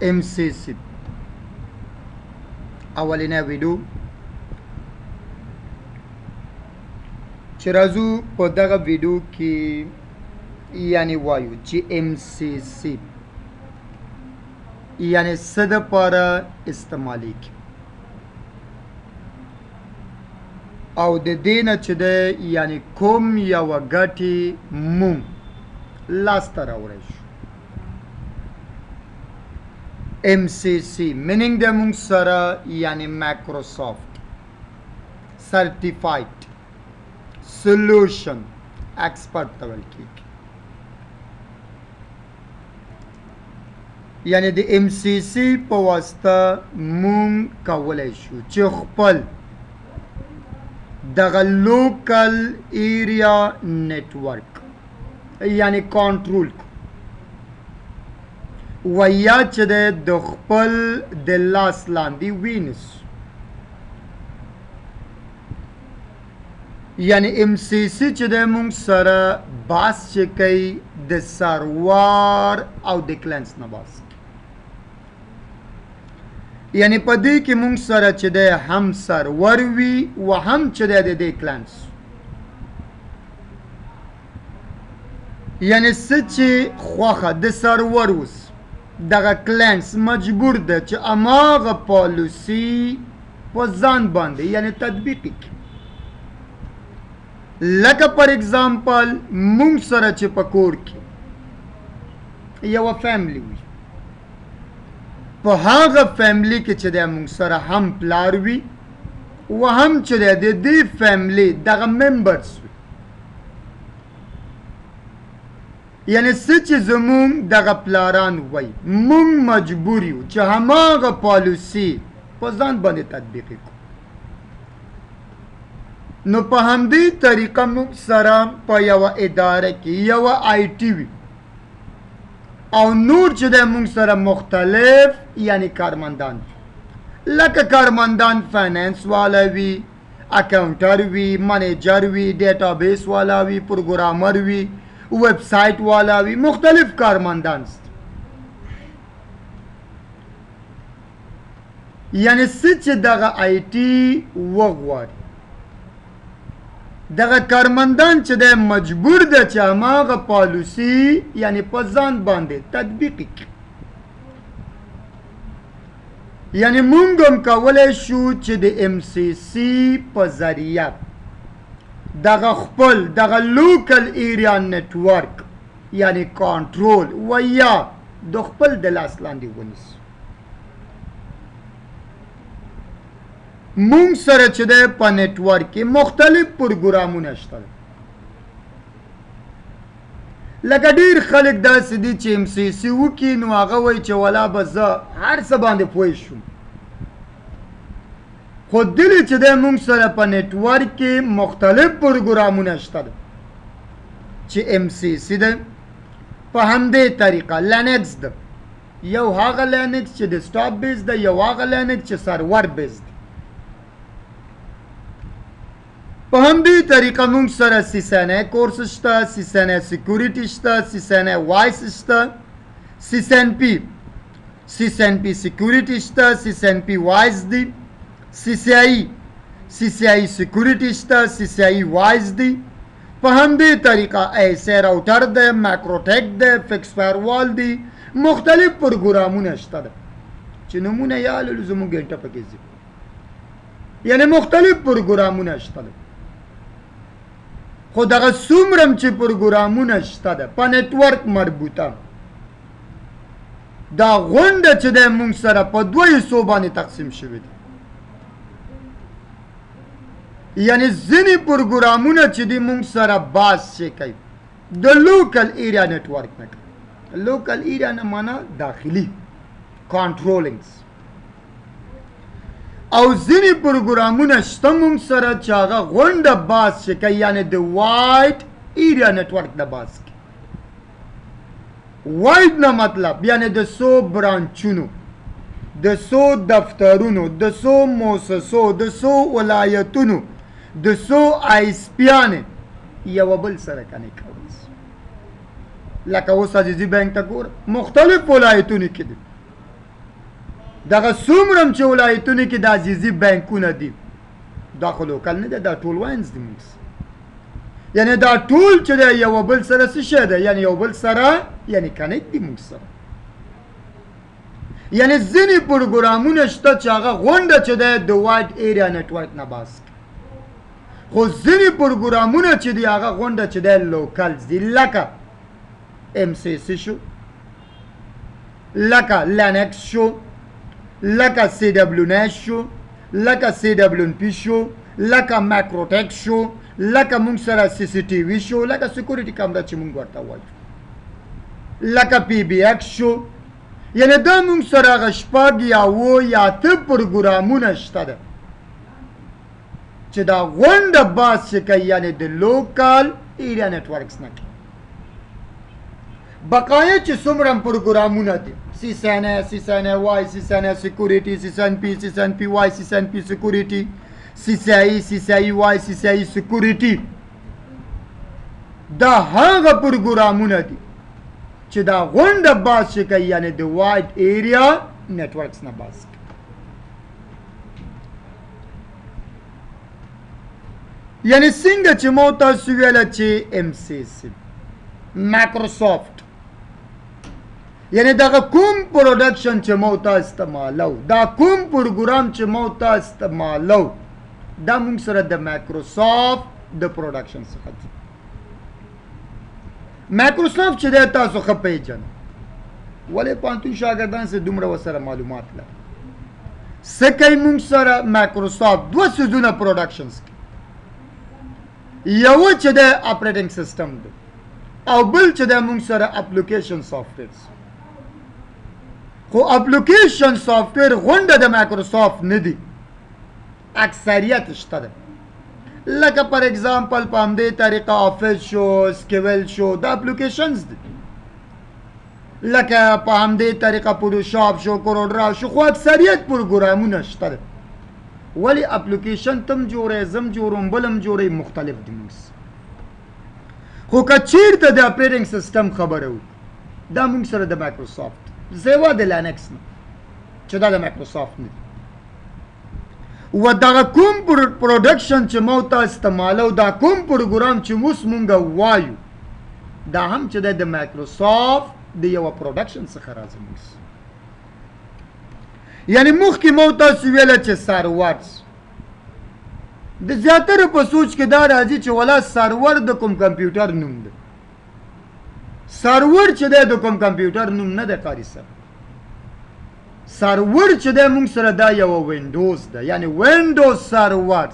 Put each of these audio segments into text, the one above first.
ایم سی سی اولینه ویډیو چې راځو په دغه ویډیو کې، یعنی وایو چې ایم سی سی یعنی څه دپاره استعمالیږي او د دې نه چې دی یعنی کوم یوه ګټې مونږ لاسته راوړی شو. ایم سی سی مینینګ د مونږ سره یعنی مایکروسافټ سرټیفاید سولوشن ایکسپرټ ته ویل کیږي. یعنی د ایم سی سی په واسطه مونږ کولی شو چې خپل دغه لوکل ایریا نتورک یعنی کنټرول کو و یا چې د خپل د لاس لاندې وینسو. یعنی ایم سی سی چې د مونږ سره باس چې کوي د سرور او د کلینس نه باس کوي، یعنی په دې کې مونږ سره چې د هم سرور وي و هم چې د دې کلینس، یعنی څه چې خوښه د سرور اوس دغه کلینس مجبور ده چې هماغه پالیسي په ځان باندې یعنی تطبیق کړي. لکه پر اگزامپل مونږ سره چې په کور کې یوه فیملی وي، په هغه فیملی کې چې دی مونږ سره هم پلار وي و هم چې دی د دې فیملی دغه ممبرز وي، یعنی څه چې زمونږ دغه پلاران وای مونږ مجبور یو چې هماغه پالیسي په ځان باندې تطبیق کړو. نو په همدې طریقه موږ سره په یوه اداره کې یوه آی ټي وي او نور چې دی موږ سره مختلف یعنی کارمندان وي، لکه کارمندان فاینانس والا وي، اکاونټر وي، منیجر وي، ډیټابیس والا وي، پروګرامر وي، ویب سایټ والا وي، مختلف کارمندان سته. یعنی څه چې دغه آی ټي وغواړي دغه کارمندان چې دی مجبور ده چې هماغه پالیسي یعنی په ځان باندې تطبیق کړي. یعنی مونږ هم کولی شو چې د ایم سی سی په ذریعه دغه خپل دغه لوکل ایریا نتورک یعنی کنټرول و یا د خپل د لاس لاندې ونیسو. مونږ سره چې دی په نتورک کې مختلف پروګرامونه شته، لکه ډیر خلک داسې دي چې ایم سی سی وکړي نو هغه وایي چې ولا به زه هر څه باندې پوه شوم، خو دلې چې دی مونږ سره په نتورک کې مختلف پروګرامونه شته چې ایم سی سی دی، په همدې طریقه لینکس ده، یو هغه لینکس چې ډیسکټاپ بیس ده، یو هغه لینکس چې سرور بیس ده. په همدې طریقه مونږ سره سی سن ای کورس شته، سی سن ای سکیورټي شته، سی سن ای وایس شته، سی سن پی، سی سن پی سکیورټي شته، سی سن پی وایس دی، سی سی آی، سی سی آی سکیورټي شته، سی سی آی وایس دی. په همدې طریقه ایس ای راوټر دی، مایکروټیک دی، فکس فایروال دی، مختلف پروګرامونه شته ده چې نمونه یې الو زموږ ګنټه پکې ځي، یعنی مختلف پروګرامونه شته ده. خو دغه څومره چې پروګرامونه شته ده په نتورک مربوطه دا غونډه چې دی مونږ سره په دوه حصو باندې تقسیم شوې ده. یعنی ځینې پروګرامونه چې دی مونږ سره باز چې کوي د لوکل ایریا نتورک نه کوي. لوکل ایریا نه معنا داخلي کنټرولینګز، او ځینې پروګرامونه شته مونږ سره چې هغه غونډه باز چې کوي یعنی د وایډ ایریا نتورک د باز کوي. وایډ نه مطلب یعنی د څو برانچونو، د څو دفترونو، د څو موسسو، د څو ولایتونو، د څو آیس پیانې یوه بل سره کنې کولی شي. لکه اوس عزیزي بانک ته ګوره، مختلف ولایتونو کې دي. دغه څومره هم چې ولایتونو کې د عزیزي بانکونه دي، دا خو لوکل نه دی، دا ټول واینز دي موږ. یعنی دا ټول چې دی یو بل سره څه شی دی، یعنی یو بل سره یعنی کنیکټ دي موږ سره. یعنی ځینې پروګرامونه شته چې هغه غونډه چې دی د واید ایریا نټورک نه باس کوي، خو ځینې پروګرامونه چې دی هغه غونډه چې دی لوکل دي، لکه ام سی سی شو، لکه لینکس شو، لکه سی ډبلیو نش شو، لکه سی ډبلیو ان پی شو، لکه مایکروټیک شو، لکه مونږ سره سی سی ټي وي شو، لکه سکیورټي کامره چې مونږ ورته وایو، لکه پی بی ایکس شو. یعنی دا مونږ سره هغه شپږ یا اووه یا اته پروګرامونه شته ده چې دا غونډه باز چې کوي، یعنی د لوکل ایریا نټورکس نه کوي. بقایا چې څومره پروګرامونه دي، سی سی ان ای، سی سی ان ای وای، سی سی ان ای سکیورټي، سی سی ان پی، سی سی ان پی وای، سی سی ان پی سکیورټي، سی سی ای، سی سی ای وای، سی سی ای سکیورټي، دا هغه پروګرامونه دي چې دا غونډه باز چې کوي، یعنی د واید ایریا نټورکس نه باز کوي. یعنی څنګه چې مو تاسو ویله چې ام سی سی مایکروسافټ، یعنی دغه کوم پروډکشن چې مو تا استعمالو، دا کوم پروګرام چې مو تا استعمالو، دا مونږ سره د مایکروسافټ د پروډکشن څخه دی. مایکروسافټ چې دی تاسو ښه پیژنئ، ولې پوهنتون شاګردان سره دومره ورسره معلومات لري. څه کوي مونږ سره مایکروسافټ؟ دوه څیزونه پروډکشنز کوي. یو چې دی اپریټینګ سیستم دی، او بل چې دی مونږ سره اپلیکیشن سافټویر. خو اپلیکیشن سافټویر غونډه د مایکروسافټ نه دی، اکثریت شته ده. لکه پر اگزامپل په همدې طریقه آفیس شو، سکیول شو، دا اپلیکیشنز دي. لکه په همدې طریقه فوټوشاپ شو، کورډرا شو، خو اکثریت پروګرامونه شته ده. ولی اپلیکیشن تم جوړې، زم جوړوم، بلم جوړې، مختلف دي موږ. خو که چیرته د اپریټینګ سیستم خبره وکړو، دا موږ سره د مایکروسافټ سوا د لینکس نه چې دا د مایکروسافټ نه دی. و دغه کوم پروډکشن چې مو ته استعمالو، دا کوم پروګرام چې اوس مونږ وایو، دا هم چې د مایکروسافټ د یوه پروډکشن څخه راځي موږ. یعنی مخکې مو تاسو ویله چې سرور د زیاتره په سوچ کې دا راځي چې ولا سرور د کوم کمپیوټر نوم دی. سرور چې دی د کوم کمپیوټر نوم نه دی قاري صاحب. سرور چې دی مونږ سره دا یوه وینډوز ده، یعنی وینډوز سرور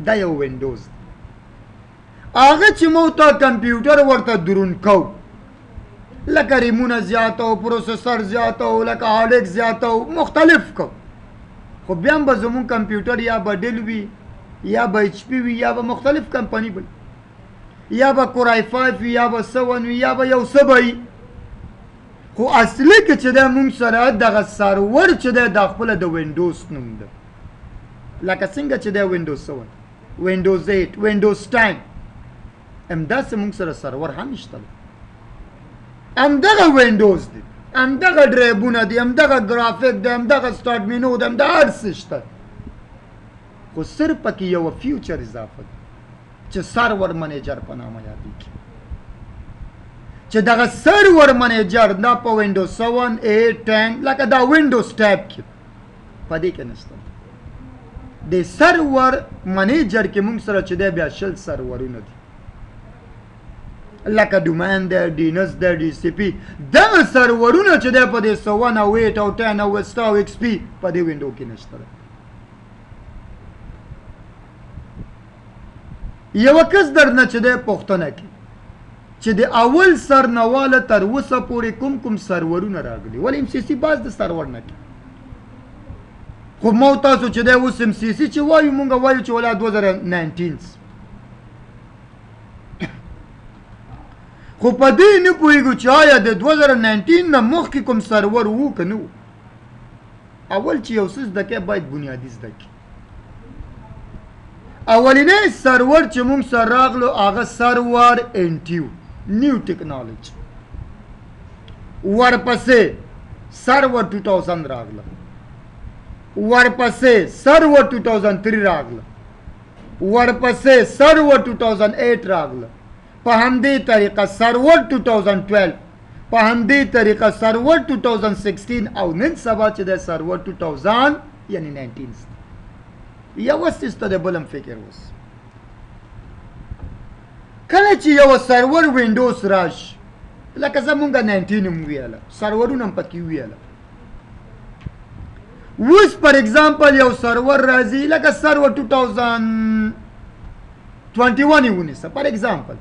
دا یو وینډوز ده. هغه چې مو ته کمپیوټر ورته درون کو، لکه ریمونه زیات او پروسیسر زیات او لکه هارډ ډیسک زیات او مختلف کو، خو بیا هم به زمونږ کمپیوټر یا به ډیل وي، یا به ایچ پي وي، یا به مختلف کمپنی وي، یا به کور آی 5 وي، یا به 7 وي، یا به یو څه به وي. خو اصلي کې چې دی مونږ سره دغه سرور چې دی دا خپله د وینډوز نوم دی، لکه څنګه چې دی وینډوز 7، وینډوز 8، وینډوز 10، همداسې مونږ سره سرور هم شته دی. همدغه وینډوز دی، همدغه ډرایبونه دي، همدغه ګرافیک دی، همدغه سټارټ مینو دی، همدغه هر څه شته، خو صرف پکې یوه فیوچر اضافه ده چې سرور منیجر په نامه یادېږي، چې دغه سرور منیجر دا په وینډوز 7، 8، 10 لکه دا وینډوز ټیب کې په دې کې نشته. د سرور منیجر کې مونږ سره چې دی بیا 20 سرورونه دي، لکه ډومین دی، ډینس دی، ډي سی پی، دغه سرورونه چې دی په دې 7 او 8 او 10 او ویستا او ایکس پی په دې وینډو کې نشته. یو کس درنه چې دی پوښتنه کوي چې د اول سر نه واله تر اوسه پورې کوم کوم سرورونه راغلي، ولې ام سی سی باز د سرور نه کوي؟ خو مو تاسو چې دی اوس ام سی سی چې وایو، مونږ وایو چې ولا 2019، خو په دې نه پوهېږو چې آیا د 2019 نه مخکې کوم سرور وو که نه وو. اول چې یو څه زده کوې باید بنیادي زده کړې. اولینی سرور چې مونږ سره راغلو هغه سرور ان ټي و، نیو ټکنالوجي. ورپسې Server 2000 راغله، ورپسې سرور 2003 راغله، ورپسې سرور 2008 راغله، په همدې طریقه سرور 2012، په همدې طریقه سرور 2016، او نن سبا چې د سرور 2000 یعنی 19. یوه څیز ته د بل هم فکر وس. کله چې یو server Windows راشي، لکه زمونږ 19 هم ویله، سرورونه هم پکې ویله. اوس for example یو سرور راځي، لکه سرور 2021 یې ونیسه for example،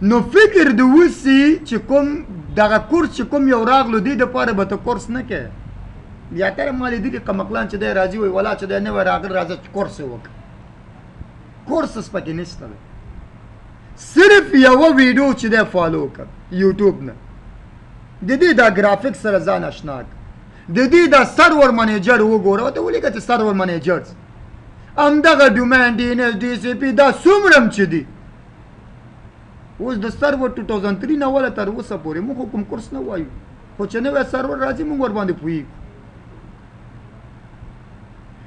نو فکر د وسی چې کوم دغه کورس چې کوم یو راغلو، دې دپاره به ته کورس نه کوې. زیاتره ما لیدلي قمقلان چې دی راځي، وایي ولا چې دی نوی راغلی، راځه چې کورس یې وکړه. کورس پکې نشته دی، صرف یوه ویډیو چې دی follow کړه یوټیوب نه، د دې دا ګرافیک سره ځان اشنا کړه، د دې دا server manager وګوره، ورته ولیکه چې server manager، همدغه domain، DNS، DHCP، دا څومره هم چې دي. اوس د سرور 2003 نه وله تر اوسه پورې موږ خو کوم کورس نه وایو، خو چې نوی سرور راځي، موږ ورباندې پوهېږو.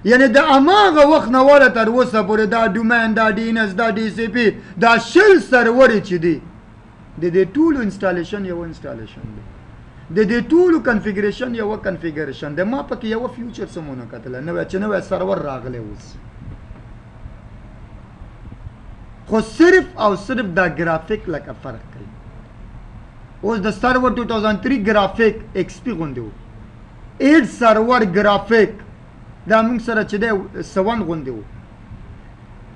یعنی د هماغه وخت نه وله تر اوسه پورې دا domain، دا DNS، دا DHCP، دا 20 سرورې چې دي، د دې ټولو installation یو installation دی، د دې ټولو configuration یو configuration دی. ما پکې یو feature سمونه کتله نوی چې نوی سرور راغلی. اوس خو صرف او صرف دا ګرافیک لکه فرق کوي. اوس د سرور 2003 graphic XP غوندې وو، 8 server graphic دا موږ سره چې دی 7 غوندې وو،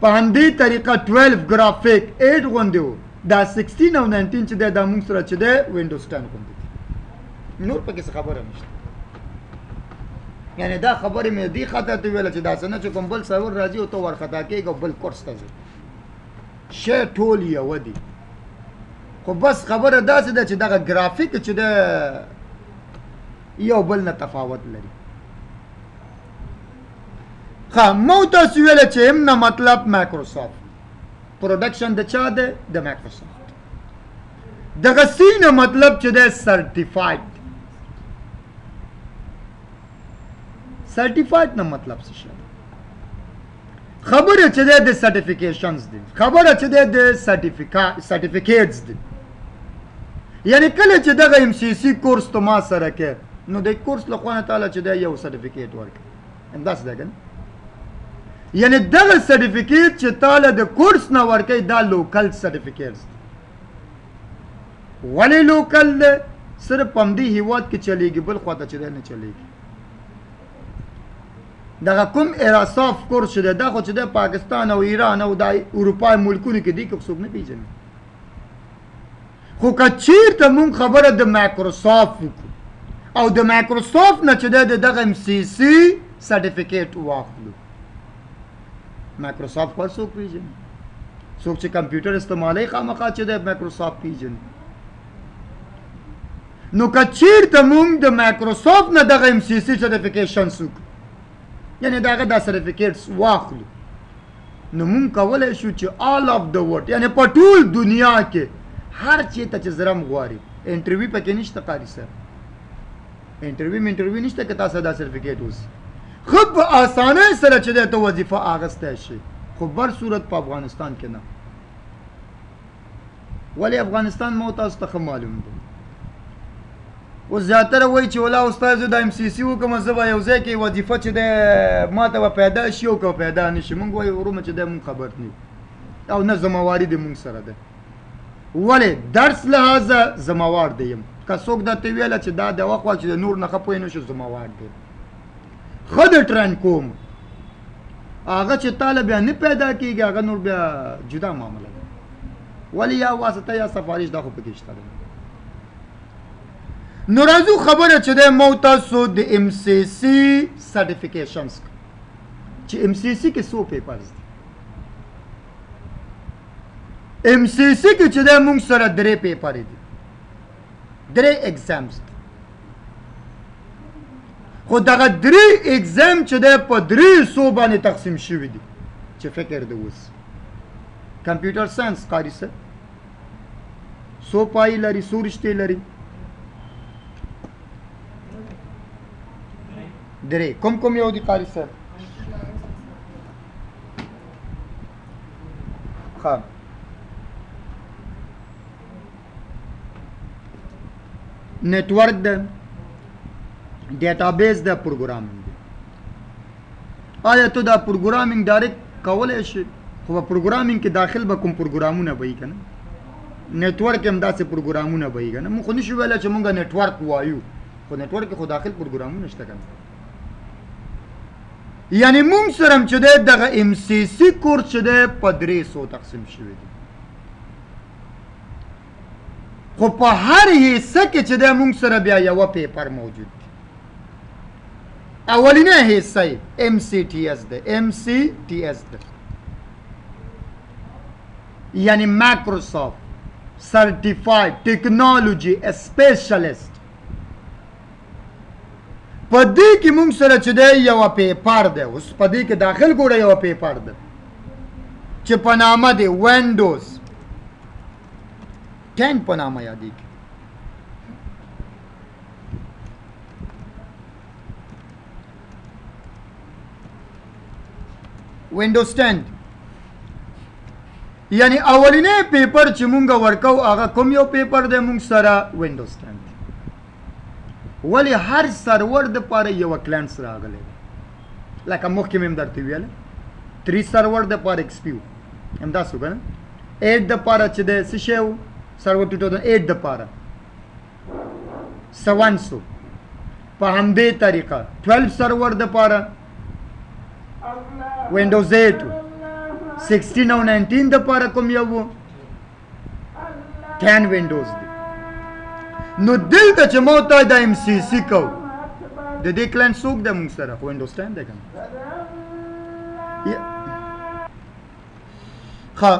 په همدې طریقه 12 ګرافیک 8 غوندې وو. دا 16 او 19 چې دی، دا موږ سره چې دی Windows 10 غوندې دي. نور پکې څه خبره نشته. یعنی دا خبرې مې دې خاطر ته ویله چې دا څه نه چې کوم بل سرور راځي او ته وارخطا کېږي او بل کورس ته ځې. شی ټول یوه دي، خو بس خبره داسې ده چې دغه ګرافیک چې ده یو بل نه تفاوت لري. ښه، مو تاسو ویله چې M نه مطلب Microsoft، production د چا ده؟ د مایکروسافت. دغه C نه مطلب چې ده certified. Certified نه مطلب څه شی؟ خبره چې ده د certifications دي، خبره چې ده د certificates دي. یعنی کله چې دغه MCC کورس ته ما سره کې، نو د کورس له خوا نه تعالی چې ده یو certificate ورکړي، همداسې ده که نه؟ یعنی دغه certificate چې تاله د کورس نه ورکوي، دا local certificates دي. ولې local دی؟ صرف په همدې هیواد کې چلیږي، بل خواته چې دی نه چلیږي. دغه کوم ایراساف کورس چې دی، دا خو چې دی پاکستان او ایران او د اروپا ملکونو کې دی، که څوک نه پیژني. خو که چیرته مونږ خبره د مایکروسافت وکړو او د مایکروسافت نه چې دی د دغه MCC certificate واخلو، مایکروسافت خو څوک پیژني؟ څوک چې کمپیوټر استعمالوي، خامخا چې دی مایکروسافت پیژني. نو که چیرته مونږ د مایکروسافت نه دغه MCC certifications وکړو، یعنی دغه دا certificates واخلو، نو مونږ کولی شو چې all of the world، یعنی په ټول دنیا کې هر چیرته چې زرم غواړي، interview پکې نشته. قاري صاحب، interview نشته. که تاسو دا certificate اوسي، ښه په اسانۍ سره چې دی ته وظیفه اخیستی شي. خو بر صورت په افغانستان کې نه. ولی افغانستان مو تاسو ته ښه معلوم دی. اوس زیاتره وایي چې ولا استاد، زه د MCC وکړم، زه به یو ځای کې وظیفه چې دی ما ته به پیدا شي او که پیدا نه شي. مونږ وایو ورومه چې دی مونږ خبر نه یو او نه ذمهواري دې مونږ سره ده. ولې درس لحاظه ذمهوار دی یم. که څوک درته ویله چې دا د وخت چې د نور نه ښه پوه نه شو، ذمهوار دی، ښه د train کوم. هغه چې تاله بیا نه پیدا کېږي، هغه نور بیا جدا معامله ده. ولی یا واسطه یا سفارش، دا خو پکې شته دی. نو راځو خبره چې دی مو تاسو د MCC certifications، چې MCC کې څو papers دي. MCC کې چې دی مونږ سره درې paper دي، درې exams دي. خو دغه درې exam چې دی په درې حصو باندې تقسیم شوي دي. چې فکر دی اوس computer science، قاري صاحب، څو پای لري؟ څو رشتې لري؟ درې. کوم کوم یو دي قاري صاحب؟ ښه، network ده، database ده، programming ده. آیا ته دا programming direct کولی شې؟ خو په programming کې داخل به کوم پروګرامونه به وي که نه؟ network هم داسې پروګرامونه به وي که نه؟ موږ خو نشو ویلی چې موږ network وایو، خو network کې خو داخل پروګرامونه شته که نه؟ یعنی مونږ سره هم چې دی دغه MCC کورس چې دی په 300 تقسیم شوی دی، خو په هر حصه کې چې دی مونږ سره بیا یوه paper موجود دی. اولینه حصه یې MCTS ده، MCTS ده، یعنی Microsoft Certified Technology Specialist. په دې کې مونږ سره چې دی یوه paper دی، اوس په دې کې داخل ګوره یوه paper ده چې په نامه دی Windows 10 په نامه یادېږي. Windows 10 یعنی اولینی paper چې مونږ ورکو هغه کوم یو paper دی مونږ سره؟ Windows 10. ولی هر سرور د پاره یو clients راغلی دی، لکه مخکې مې هم درته ویل 3 سرور د پاره XP و، همداسې و که نه؟ 8 د پاره چې دی څه شی و؟ سرور 2008 د پاره 7 سو. په همدې طریقه 12 سرور د پاره Windows 8 و، 16 او 19 د پاره کوم یو و؟ 10 Windows دی. نو دلته چې مو ته د MCC کو، د دې client څوک دی مونږ سره؟ خو Windows 10 دی که نه؟ ښه،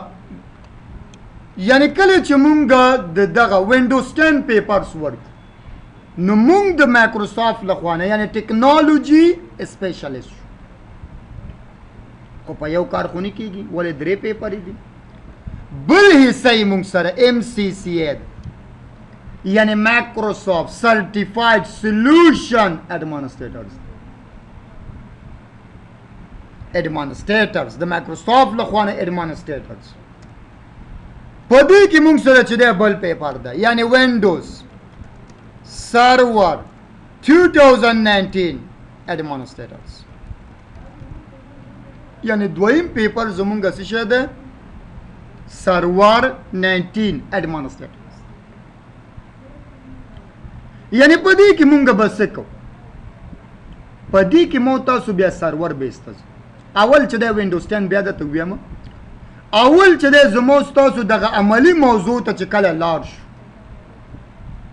یعنی کله چې مونږ د دغه Windows 10 papers ورکو، نو مونږ د مایکروسافټ لخوا نه یعنی technology specialist شو. خو په یو کار خو نه کېږي، ولې درې paper دي. بل حصه یې مونږ سره MCCA ده، یعنی Microsoft Certified Solution Administrators. Administrators د مایکروسافټ لخوا نه administrators. په دې کې مونږ سره چې دی بل paper ده، یعنی Windows Server 2019 Administrators. یعنی دویم paper زمونږ څه شی ده؟ سرور 19 Administrators. یعنی په دې کې مونږ به څه کوو؟ په دې کې مو تاسو بیا server base ته ځو. اول چې دی Windows 10 بیا درته ووایم. اول چې دی زموږ ستاسو دغه عملی موضوع ته چې کله لاړ شو،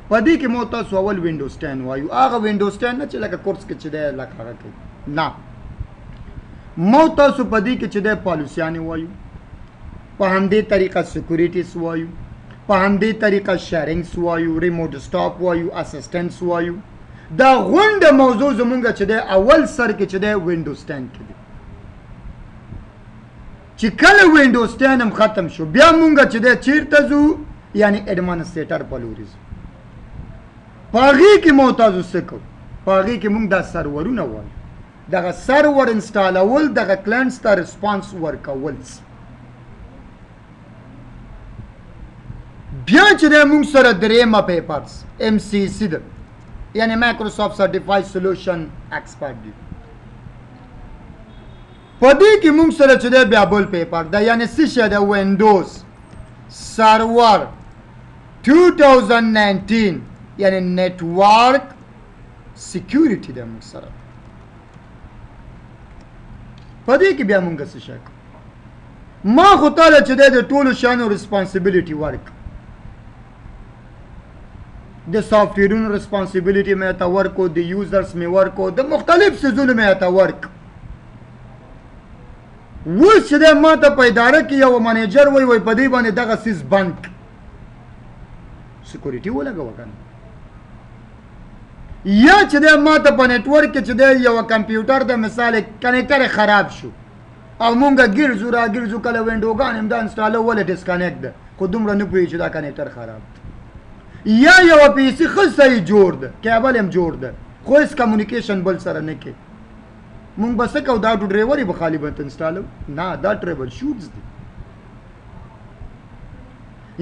په دې کې مو تاسو اول Windows 10 وایو. هغه Windows 10 نه چې لکه کورس کې چې دی لکه هغه کوي نه، مو تاسو په دې کې چې دی پالیسیانې وایو، په همدې طریقه securities وایو، په همدې طریقه sharings وایو، remote desktop وایو، assistance وایو. دا غونډه موضوع زمونږ چې دی اول سر کې چې دی Windows 10 کې دی. چې کله Windows 10 هم ختم شو، بیا مونږ چې دی چیرته ځو؟ یعنی administrator په لوري ځو. په هغې کې مو تاسو څه کوو؟ په هغې کې مونږ دا سرورونه وایو، دغه server install ول، دغه clients ته response ورکول. بیا چې دی مونږ سره درېیمه papers MCC ده، یعنی Microsoft Certified Solution Expert دی. په دې کې مونږ سره چې دی بیا بل paper ده، یعنی څه شی ده؟ Windows Server 2019، یعنی network security ده مونږ سره. په دې کې بیا مونږ څه شی کوو؟ ما خو تاله چې دی د ټولو شیانو responsibility ورک، د software ونو responsibility مې ته ورکو، د users مې ورکو، د مختلف څیزونو مې ته ورک. اوس چې دی ما ته په اداره کې یو manager وایي، وایي په دې باندې دغه څیز بند security ولګوه که نه، یا چې دی ما ته په network کې چې دی یو کمپیوټر د مثال connector خراب شو او مونږ ګرځو را ګرځو، کله وینډوګان هم دا install و، ولې disconnect ده، خو دومره نه پوهېږي چې دا connector خراب ده. یا یوه PC ښه صحیح جوړ ده، cable هم جوړ ده، خو هېڅ communication بل سره نه کوي. مونږ به څه کوو؟ دا آټو ډرایور یې به خالي باندې انسټالو نه، دا ټریبل شوټس دي.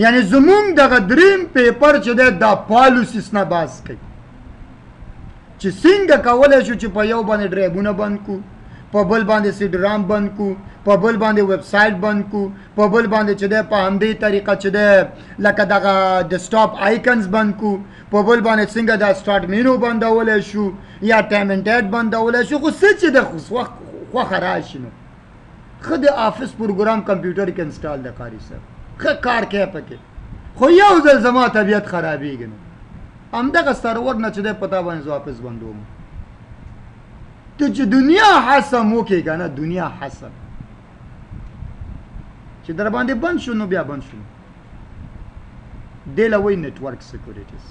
یعنی زمونږ دغه دریم پیپر چې دی دا پالیسیس نه باز کوي چې څنګه کولی شو چې په یو باندې ډرایبونه بند کو، په بل باندې سیډرام بند کو، په بل باندې ویب سایټ بند کو، په بل باندې چې دی په همدې طریقه چې دی لکه دغه ډیسکټاپ آیکنز بند کو، په بل باندې څنګه دا سټارټ مینو بندولی شو یا ټایم انډ ډیټ بندولی شو. خو څه چې د خوښه راشي نو ښه د آفس پروګرام کمپیوټر کې انسټال دی قاري صاحب، ښه کار کوي پکې، خو یو ځل زما طبیعت خرابېږي نو همدغه سرور نه چې دی په تا باندې زه آفس بندوم. ته چې دنیا حسم وکې که نه، دنیا حسم چې در باندې بند شو نو بیا بند شو. دې له وایي نټورک سیکورټیز.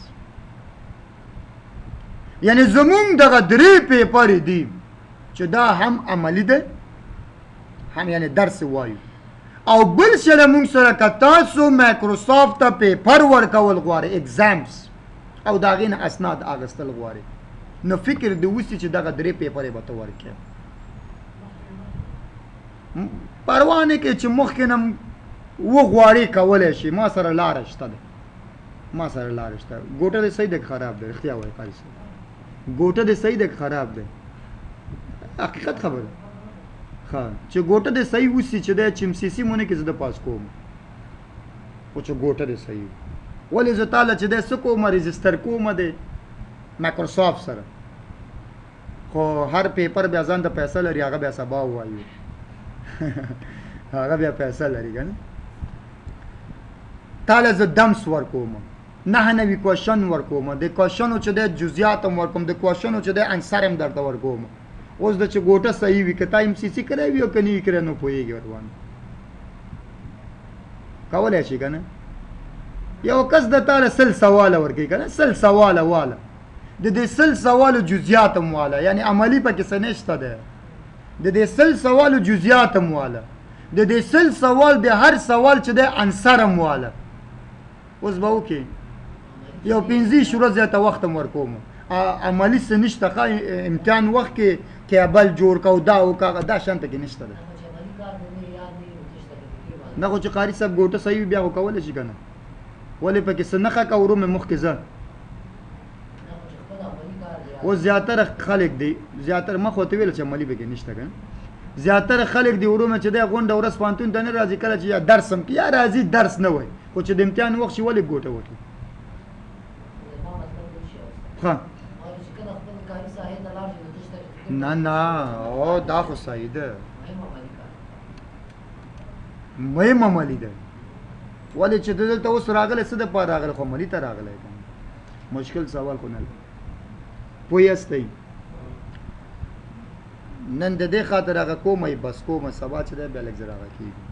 یعنی زمونږ دغه درې پیپر دي چې دا هم عملی دی هم یعنی درس وایو، او بل سره مونږ سره که تاسو مایکروسافټ ته پیپر ورکول غواړئ اگزامز او د هغې نه اسناد اخیستل غواړئ نو فکر دې وسي چې دغه درې پیپرې به ته ورکړې. پروا نه کوي چې مخکې نه وغواړې کولی شي، ما سره لاره شته ده، ما سره لاره شته. ګوټه دې صحیح ده که خراب ده؟ رښتیا وایي قاري صاحب، ګوټه دې صحیح ده که خراب ده؟ حقیقت خبره. ښه چې ګوټه دې صحیح وسي چې دی چې ام سي سي مونږ کې زه د پاس کوم، خو چې ګوټه دې صحیح ولې زه تاله چې دی څه کوم رجستر کوم دی مایکروسافټ سره، خو هر پیپر بیا ځان ته پیسه لري، هغه بیا سبا ووایو هغه بیا پیسه لري که نه. تاله زه دمس ورکوم، 99 کوشن ورکوم، د کوشنو چې دی جزئیات هم ورکوم، د کوشنو چې دی انسر هم درته ورکوم. اوس د چې ګوټه صحیح وي که تا ام سي سي کړی وي او که نه وي کړی نو پوهېږي ورباندې کولی شي که نه. یو کس د تاله 100 سواله ورکوي که نه، 100 سواله واله، د دې 100 سوالو جزئیات هم واله، یعنی عملي پکې څه نشته دی، د دې 100 سوالو جزئیات هم واله، د دې 100 سوال د هر سوال چې دی انسر هم واله. اوس به وکړي یو 25 ورځې ته وخت هم ورکوم، عملي څه نشته، ښه امتحان وخت کې کیبل جوړ که او دا وکړه، دا شان پکې نشته دی. نه خو چې قاري صاحب ګوټه صحیح وي بیا خو کولی شي که نه، ولې پکې څه نښه که ورو مې مخکې ځه. اوس زیاتره خلک دی، زیاتره ما خو ته ویل چې عملي پکې نشته که نه، زیاتره خلک دی ورو مې چې دی غونډه ورځ پوهنتون ته نه راځي، کله چې یا درس هم یا راځي درس نه وایي، خو چې د امتحان وخت شي ولې ګوټه وکړي؟ ښه نه نه او دا خو صحیح ده، مهم عملي ده. ولې چې دلته اوس راغلی څه دپاره راغلی؟ خو عملي ته راغلی که نه، مشکل سوال خو نه لري. پوه یاستئ؟ نن د دې خاطر هغه کومه بس کومه، سبا چې دی بیا لږ زر هغه کېږي.